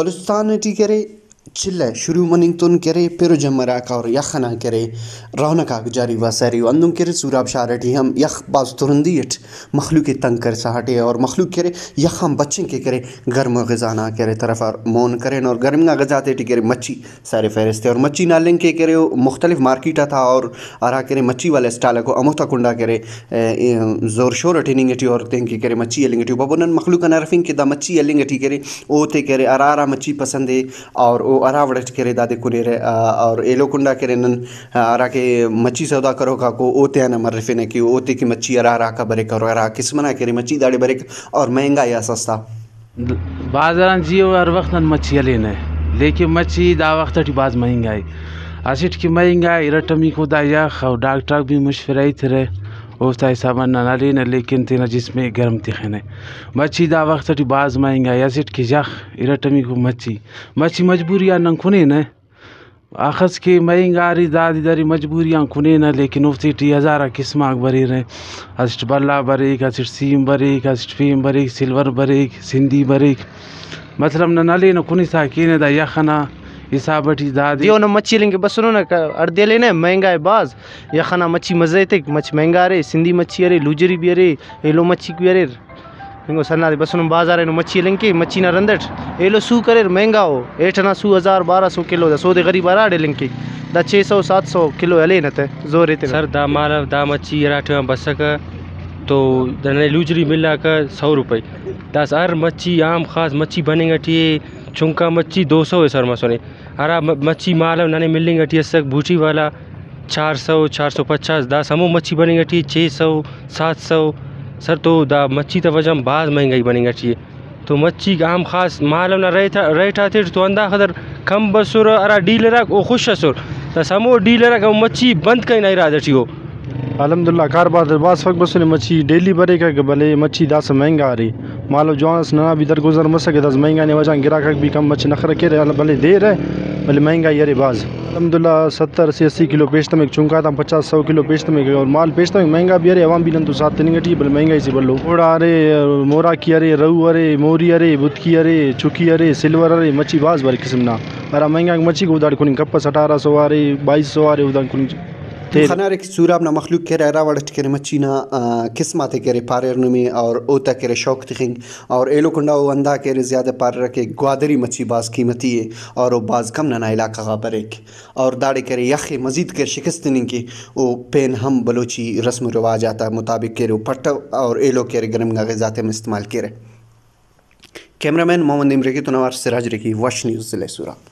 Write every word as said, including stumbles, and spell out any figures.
بلوچستان ٹی کرے، چلہ شروع مننگ تون کرے، پِر و جمر آک اور یخ ئنا کرے رونق آک جاری و ساری و۔ ہندن کرے سوراب شار ٹی ہم یخ بھاز ترندی اٹ مخلوق ءِ تنگ کرسا اٹے، اور مخلوق کرے یخ آن بچنگ کہ کرے گرم غذا نا کرے طرف آ مون کرین، اور گرم نا غذا تیٹی کرے مچھی سر فہرست ءِ۔ اور مچھی نا ہلنگ کہ کرے او مختلف مارکیٹ آتا اور ہرا کرے مچھی والا اسٹال آکو ہموتا کنڈا کرے، ءِ، زور شور اٹ ہننگ ٹی اور تین کہ کرے مچھی ہلنگ ٹی۔ بابو نن مخلوق ئنا ہرفنگ کہ دا مچھی ہلنگ ٹی کرے اوتے کرے ہرا ہرا مچھی پسند ءِ اور او ہرا وڑ اٹ کرے دادے کنیرہ، آ، اور ایلو کنڈا کرے نن، آ، ہرا کہ مچھی سودا کروک آکو اوتیان ہم ہرفنہ کہ اوتے کہ مچھی ہرا ہراکا بریک اور ہرا قسم ئنا کرے مچھی داڑے بریک اور مہنگائی آ سستا۔ بازار آن جی او ہر وخت نن مچھی ہلینہ، لیکن مچھی دا وخت ٹی بھاز مہنگا ءِ۔ اسٹ کہ مہنگا ءِ، ارٹمیکو دا یخ او ڈاکٹر آک بھی مشورہ ایترہ، اوفتا حساب آن نن ہلینہ، لیکن تینا جسم ءِ گرم تخنہ۔ مچھی دا وخت ٹی بھاز مہنگا ءِ، اسٹ کہ یخ، ارٹمیکو مچھی، مچھی مجبوری آن نن کنینہ۔ اخس کہ مہنگا ارے، دادے درے مجبوری آن کنینہ، لیکن اوفتے ٹی ہزار آ قسم آک بریرہ۔ اسٹ بھلا بریک، اسٹ سیم بریک، اسٹ پین بریک، سلور بریک، سندھی بریک۔ مطلب نن ہلینہ کنسا کینہ دا یخ ئنا حساب ٹی دادے۔ دیو نن مچھی ہلنگ کہ بسنن، ہڑدے ہلینہ، مہنگا ءِ بھاز۔ یخ ئنا مچھی مزہ ایتک، مچھ مہنگا ارے، سندھی مچھی ارے، لوجری بھی ارے، ایلو مچھیک بھی اریر۔ اینگو سنا دے بسنن بازار اینو مچھی ہلنگ کہ مچھی نا رند اٹ ایلو سو کریر مہنگا او، ایٹ ئنا سو ہزار بارہ سو کلو دا، سودے غریب ہراڑے ہلنگ کہ دا چھ سو سات سو کلو ہلینہ تہ زور ایتنہ۔ سر، دا مالو دا مچھی ہرا ٹائم آ بسکہ تو دا ننے لوجری ملاکہ سو روپئی۔ داسہ ہر مچھی عام خاص مچھی بننگ ٹی ءِ، چنکا مچھی دو سو ءِ سر مسنے۔ ہرا م-، مچھی مالو ننے ملنگ ٹی اسک بوٹی والا چار سو، چار سو پچاس، داسہ ہمو مچھی بننگ ٹی ءِ چھ سو، سات سو۔ سر تو دا مچھی تا وجہ غان بھاز مہنگائی بننگ ٹی ءِ۔ تو مچھیک عام خاص مالو نا ریٹ، ریٹ آتیٹ تو ہنداخہ در کم بسرہ، ہرا ڈیلر آک او خوش ئسر، داسہ ہمو ڈیلر آک ہمو مچھی بند کننگ نا ارادہ ٹی ءُ۔ الحمدللہ کاروبار تہ بھاز فرق بسنے، مچھی ڈیلی بریکہ بلے مچھی داسہ مہنگا ارے، مالو جوان ئس، ننا بھی درگزر مسکہ داسہ مہنگائی نا وجہ غان گراہک آک بھی کم مچھ نخرہ کیرہ، بلے دیر ءِ بلے مہنگائی ارے بھاز۔ الحمدللہ ستر سے اسی کلو پیش تمک، چنکا تا پچاس سو کلو پیش تمک، اور مال پیش تمک، مہنگا بھی ارے، عوام بھی نن تو ساتھ تننگ ٹی ءِ، بلے مہنگائی سے بھلو۔ اوڑا ارے، موراکی ارے، رہو ارے، موری ارے، بتکی ارے، چکی ارے، سلور ارے، مچھی بھاز بریک قسم نا۔ ہرا مہنگاک مچھیک او داڑے کننگ کپس، اٹھارہ سو ارے، بائیس سو ارے، او دان کننگ تیرہ۔ خنارے کہ سوراب نا مخلوق کہ ارے ہرا وڑ اٹ کہ ارے مچھی نا، آ، قسم آتے کہ ارے پاریر نمے اور اوتا کہ ارے شوق تخنگ اور ایلو کنڈا او ہندا کہ ارے زیادہ پاریرہ کہ گوادری مچھی بھاز قیمتی ءِ اور او بھاز کم ننا علاقہ غا بریک اور داڑے کہ ارے یخ ءِ مزید کہ ارے شکست تننگ کہ او پین ہم بلوچی رسم و رواج آتا مطابق کہ ارے او پٹو اور ایلو کہ ارے گرم غذا تے ہم استعمال کیرہ۔ کیمرہ مین محمد امریکی تون اوار سراج ریکی، وش نیوز، ضلع سوراب۔